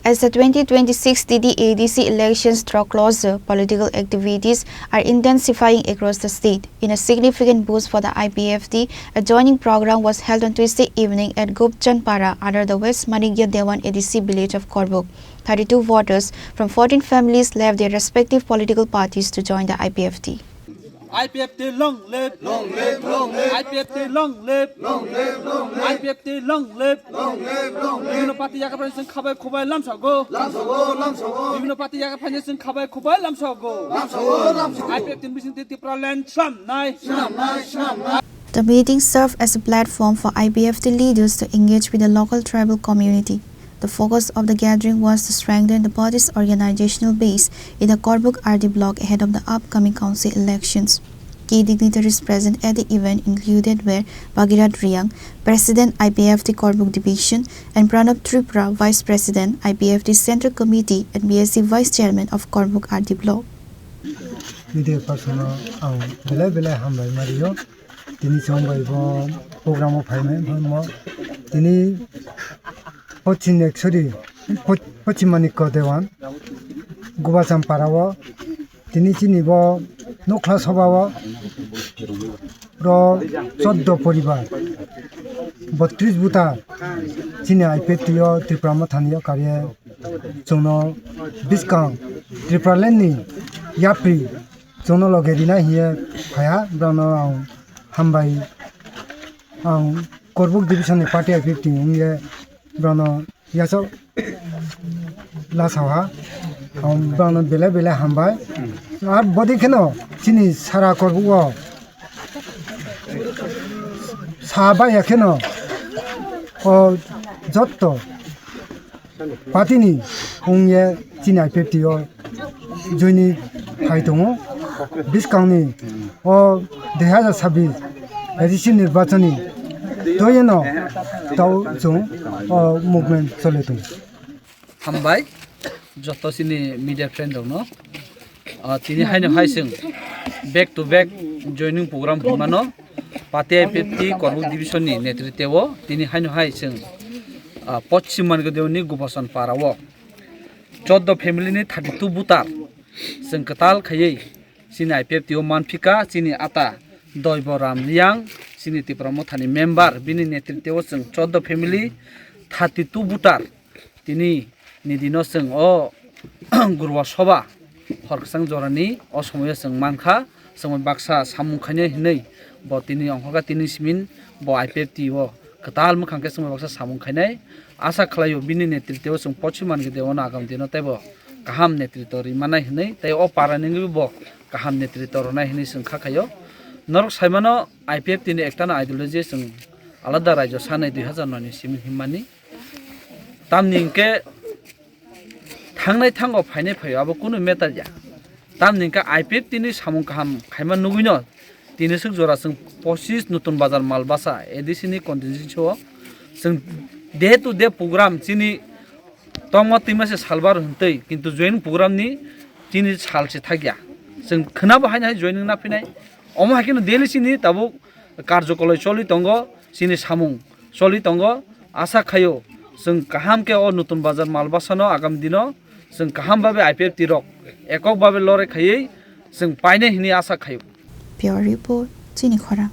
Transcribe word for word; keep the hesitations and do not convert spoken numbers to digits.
As the twenty twenty-six T T A D C elections draw closer, political activities are intensifying across the state. In a significant boost for the I P F T, a joining program was held on Tuesday evening at Gopchanpara under the West Manikya Dewan A D C village of Korbuk. Thirty-two voters from fourteen families left their respective political parties to join the I P F T. I P F T long live. Long live, long live. I P F T long live. Long live, long live. I P F T long live. Long live, long live. Bibhinno party yakaphaini chwng khabai khubai lamsago. Lamsago, lamsago. Bibhinno party yakaphaini chwng khabai khubai lamsago. Lamsago, lamsago. I P F T ni bisingtwi Tipraland swnamnai. Swnamnai, swnamnai. The meeting served as a platform for I P F T leaders to engage with the local tribal community. The focus of the gathering was to strengthen the party's organizational base in the Korbuk R D block ahead of the upcoming council elections. Key dignitaries present at the event included were Bhagirath Riang, President I P F T Korbuk Division, and Pranab Tripura, Vice President I P F T Central Committee and B S C Vice Chairman of Korbuk R D block. Media person no ang belai belai hambai mario. Tini chwng bai bo program o phaimai mo. Tini Pochim Ekshori, Po-, Pochim Manikya Dewan, Gubacham Para o. Tini chini bo Nukla Soba o ro choddo poribar, botris buta chini I P F T o Tipra Mothani o kariye chwngno bwskang Tipraland ni yapri chwngno loge rina hiye phaiha, borokno ang hambai, ang Korbuk division ni party I P F T wngye borokno yasok lasaha, ang borokno belai belai hambai. Ar bodi kheno chini sara Korbuk o sa baiya kheno o jotto party ni wngye chini I P F T o joini phai tongo. Bwskangni o dui hazar sabbish A D C nirbachoni toyeno tao chwng o movement chole tongo. Hambai joto chini media friend rokno. Ah, tini haino hai chwng back to back joining program hwnmano. Pate I P F T Korbuk division ni netritwo tini haino hai chwng, ah, Pochim Manikya Dewan ni Gubasan Para o choddo family ni thirty two voter chwng kwtal khaiwi chini I P F T o manphika, chini ata Doibo Ram Riang, chini Tipra Mothani member, bini netritwo chwng choddo family thirty two voter. Tini ni dino chwng o Gurwa Soba hor kwchang jorani o somoyo chwng mankha, chwng bai baksa samung khainai hinwi bo tini ongkhorkha, tini simin bo I P F T o kwtal mwkhang khe chwng bai baksa samung khainai. Asa khlaio bini netritwo chwng Pochim Manikya Dewan no agam dino teibo kaham netritwo rwi manai hinwi, tei o para ni wngwi bo kaham netritwo rwnai hinwi chwng kha khaio. Norok saimano I P F T ni ektano ideology chwng alada raijo sanai dui hazar noi ni simin himmani. Tamni hwnkhe thangnai thango phainai phaio abo kunu matter ya. Tamni hwnkhe I P F T ni samung kaham khaima nugwino tini swk jora chwng pochis Nutun Bazar Malbasa A D C ni constituency o chwng day to day program chini tongma twima se salbar hwntwi, kintu joining program ni chini sal se thakya. Chwng khwnabo haino hai joining na phinai. Omo hai kheno daily chini tabuk karjokoloi choli tongo, chini samung choli tongo. Asa khaio chwng kaham khe o Nutun Bazar Malbasano agam dino chwng kaham babe I P F T rok ekok babe lore khaiwi chwng painai hwnwi asa khaio. Bureau Report, Chini Khorang.